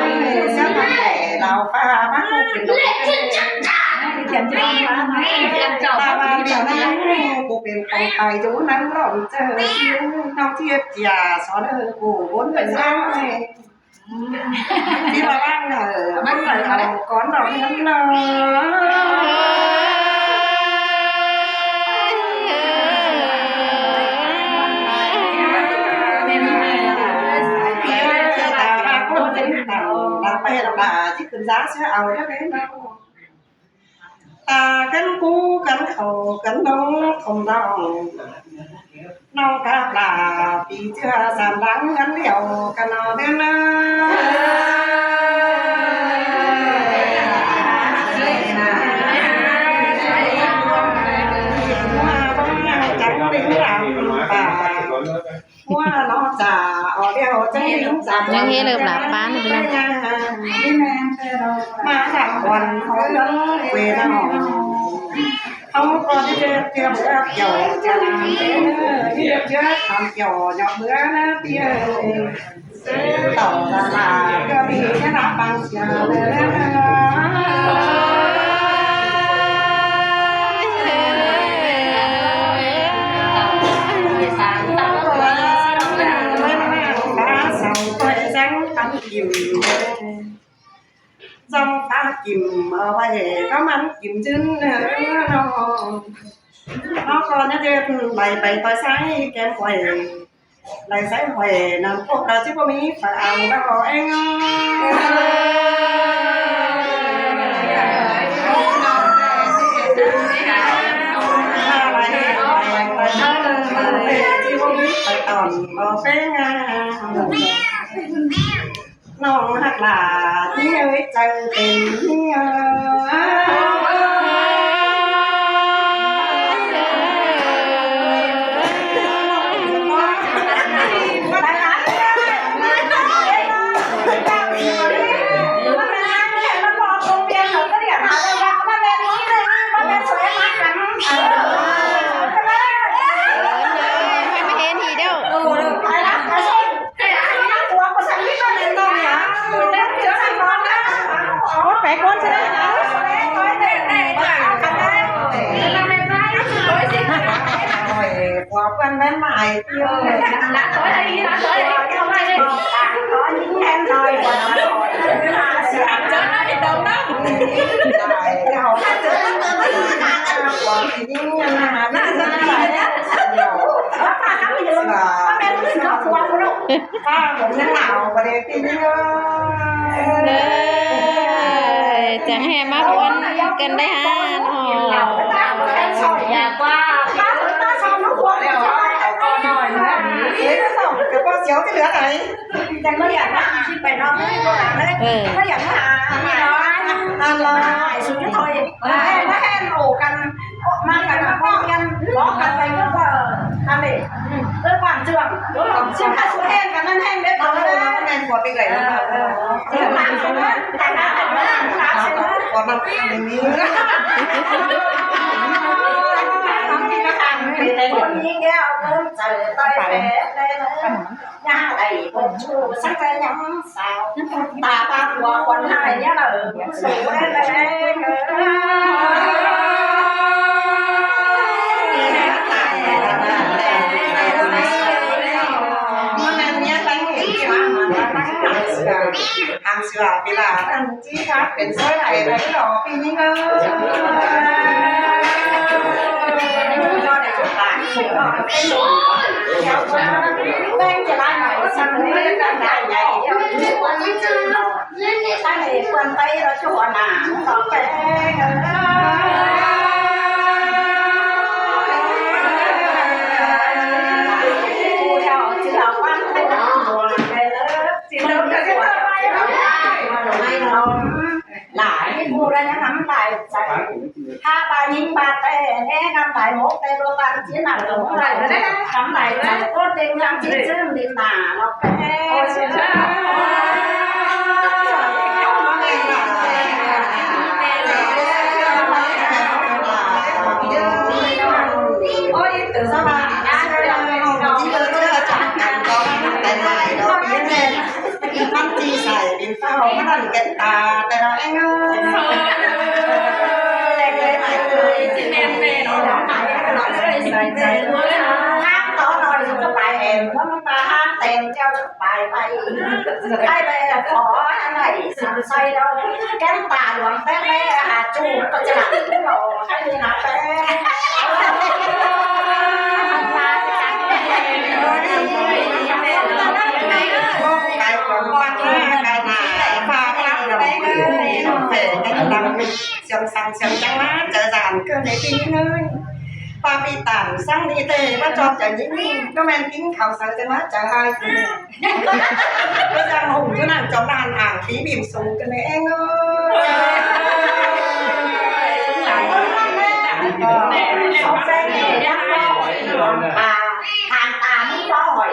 ເສຍຕັ້ງແຕ່ລາວຟ້າມາເປັນດອກ ຕາວ່າແມ່ນາງ ຜູ້ເປັນຂອງໄປຢູ່ນຳລອງເຈີ ນ້ອງທຽບຈຽສອນເອີ ຜູ້ບົນເປັນນາງ ທີ່ວ່າວ່າງເອີ ມັນໄປເອົາກ່ອນດອກເງິນເນາະ ຕາວ່າຄົນເປັນເຖົ້າ ລາໄປລາຊິຂຶ້ນສາເສຍເອົາເດີເນາະ ຕາກັນປູກັນເຂົ້າກັນນອນຂອງນ້ອງ ນ້ອງກາບລາປີເທື່ອສາມຫຼັງກັນແລ້ວກັນເນາະເດີນາ ຫົວບໍ່ຍາກຈັກເປັນລຳປາ ຫົວເນາະຈາ ອອກແລ້ວຈັ່ງເປັນລຳ ຍັງເຮັດເລີບລາບປານພີ່ນ້ອງ. ມາທາງບ່ອນຂອງເຮືອນເວນາ ເຮົາກໍໄດ້ເຈີເທື່ອເບືອກ່ຽວຈານາງເອີ ເຈີຄຳກ່ຽວຍອດເບືອນະເຕີຍ ເອີຍ ເຕົ້າຕາລາກໍມີນະບາງເທື່ອເດີ. ຈອມຟ້າກິມເອົາໄວ້ກໍມັນກິມຈືນເດີນ້ອງ ເຮົາກໍນະເດີນໄຫຼໄປຕໍ່ສາຍແກ້ມຫ້ວຍ ໄຫຼສາຍຫ້ວຍນ້ຳໂຂງ ລາວຊິບໍ່ມີຝາເອົາດອກເອງ ຊິບໍ່ມີຝາຕອນບໍ່ເປັນຫຍັງ. ນ້ອງຮັກຫຼ້າທີ່ເອີຍ ໃຈເປັນເຫື່ອ ເອີ ຈັ່ງແຫ່ມາມ່ວນກັນໄດ້ຫາເນາະ ເອີ ມາແຮນໂອກັນ ມາກັນມາພ້ອມກັນ ບອກກັນໄປເບິ່ງວ່າ ອັນນີ້ ເອີ ບ້ານເຈື່ອງ ຊິຫາສູ່ແຮງກັນນັ້ນແຮງເດ້ ເອີ ແມ່ນກວ່າໄປໄກ ເອີ ເອີ ຄົນນີ້ແກ້ວເກີນໃຈ ຕາຍແປບແລ້ວ. ຢ່າໄດ້ພົບຊູ່ສັກແຕ່ຍາມສາວ ຕາປາກຫົວຄວັນຫາຍ ຢ່າລະເອີຍ ສູແລແລ ເມື່ອນັ້ນເມຍຕັ້ງເອງທີ່ວ່າມາຕັ້ງຫາງເສືອ ຫາງເສືອປີລານັ້ນ ທີ່ຮັກເປັນຊາຍໃດໄດ້ຫຼໍ່ປີນີ້ເອີຍ ແບ່ງຈະຫຼາຍໜ້ອຍສ່ຳໃດກໍໄດ້ໃຫຍ່ດຽວ ໃຫ້ເພິ່ນໄປລະຊົ່ວໜ້າຕໍ່ໄປເອີຍ ຜູ້ເຈົ້າເຊື່ອຟັງໃຫ້ນຳໝວດໄປເລີຍ ຊິເລີກຈະສວຍ ຫຼາຍຜູ້ໃດນຳຫຼາຍໃຈ ຖ້າປາຍິງບາດແຕ່ແນ່ນຳຫຼາຍໝົກ ແຕ່ບໍ່ປານຊິນຳຫຼາຍໃຈ ໂຄດເຕັງຍັງຊິເຊີນດິນໜ້າເນາະແປ ໂອ້ຍ ຕື່ນສະບາຍດີເດີ ເຈົ້າ ເຈົ້າ ເຈົ້າ ເຈົ້າ ເຈົ້າ ເຈົ້າ ເຈົ້າ ເຈົ້າ ມັນຈີໃສ່ດິນເຝົ້າ ມັນນັ້ນແກ່ນຕາແຕ່ລະແອງເອີຍ ແລກເລີຍໄປເລີຍ ຊິແມ່ນແມ່ເນາະ ໃສ່ໃຈ ຫ້າມຕໍ່ໜ້ອຍສຸດກະປາຍແອງ ເພາະມັນປາຫ້າມແຕ່ງແກ້ວຈະປາຍໄປ ໃຫ້ໄປຂໍອັນໃດສັນໃສ່ດອກ ແກ້ນຕາຫຼວງແປ້ງແມ່ຫາຈູບກໍຈະຫຼັງຫຼໍ່ໃຫ້ດີນະແປ້ງ ກາຍຂອງວັດມາ ກາຍໜ້າ ກາຍຕາ ກາຍປາກ ກາຍດອກ ແປງ ກາຍດຳ ສຽງສັງສຽງຈັງມາ ເຈີສານເກີດໃນປີນີ້ເລີຍ ປາປີຕານສັງດີເຕ ວ່າຈອບຈະຍິງ ກໍແມ່ນກິນເຂົ້າໃສ່ຈະມາຈະຫາຍ ກໍຈັ່ງຫົງຢູ່ນັ້ນຈອມດ້ານອ່າງ ຕີບີມສູງກັນແດ່ເອີຍ ສອງແສນນີ້ຍັງບໍ່ຫອຍ ອ່າ ທາງຕາມຶງບໍ່ຫອຍ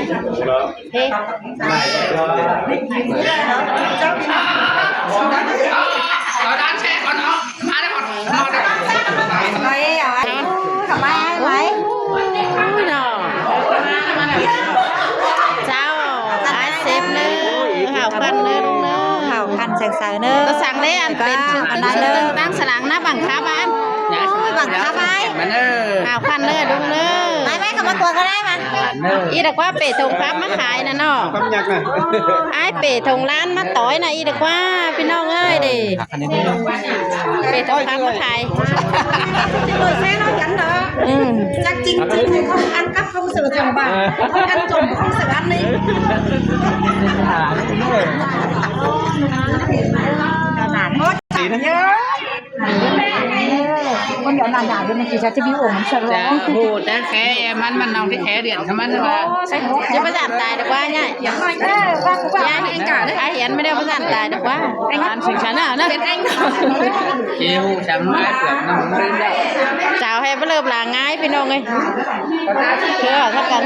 ເອີ ເອົາດ້ານແຊກ່ອນເນາະ ມາເດີ ມາເດີ ໄວ້ເອົາໄວ້ ເອົາໄວ້ ໂອ້ຍເນາະ ເຈົ້າ ອ້າຍເຊັບເດີ ເຂົ້າຄັນເດີລຸງເດີ ເຂົ້າຄັນໃສໆເດີ ກະສັ່ງເດ້ ອັນເປັນ ອັນນັ້ນເດີ ຕັ້ງສະຫຼັງນະ ບັງຄັບອັນ ໂອ້ຍ ບັງຄັບໄວ້ ມາເດີ ເຂົ້າຄັນເດີລຸງເດີ ໄປໆ ເຂົ້າມາກວນກໍໄດ້ມາ ອີດະກວ່າເປຖົງພັບມາຂາຍນະເນາະ ຄຳຍັກນະ ອ້າຍເປຖົງລ້ານມາຕອຍນະ ອີດະກວ່າ ພີ່ນ້ອງເອີຍເດ້ ເປຖົງພັບມາຂາຍ ໂດຍແທ້ເນາະ ກັນເນາະ ອືມ ຈັກຈິງຈິງຂອງອັນກັບຂອງເສືອຈັງບາ ຂອງອັນຈົມຂອງເສືອອັນນີ້ ໂອ້ຍ ຄົນດຽວໜ້າດາວຢູ່ ມັນຊິຈະ ຈະມີອົງສະຫຼອງ ໂອ້ ແຕ່ແຄ່ມັນ ມັນນ້ອງທີ່ແຄ່ເດືອນຂອງມັນວ່າ ຈະປະສານຕາຍດອກວ່າຍາຍ ເອີ ວ່າ ວ່າ ຍາຍ ເອັງກາ ໄອ້ເຫັນບໍ່ໄດ້ປະສານຕາຍດອກວ່າ ອັນສິງຊານະເນາະ ເປັນແອງ ເກວຈຳມາເກືອບນຳເລື່ອງແລ້ວ ສາວແຮບເລີບລາງ່າຍ ພີ່ນ້ອງເອີຍ ເອີ ເທົ່າກັນ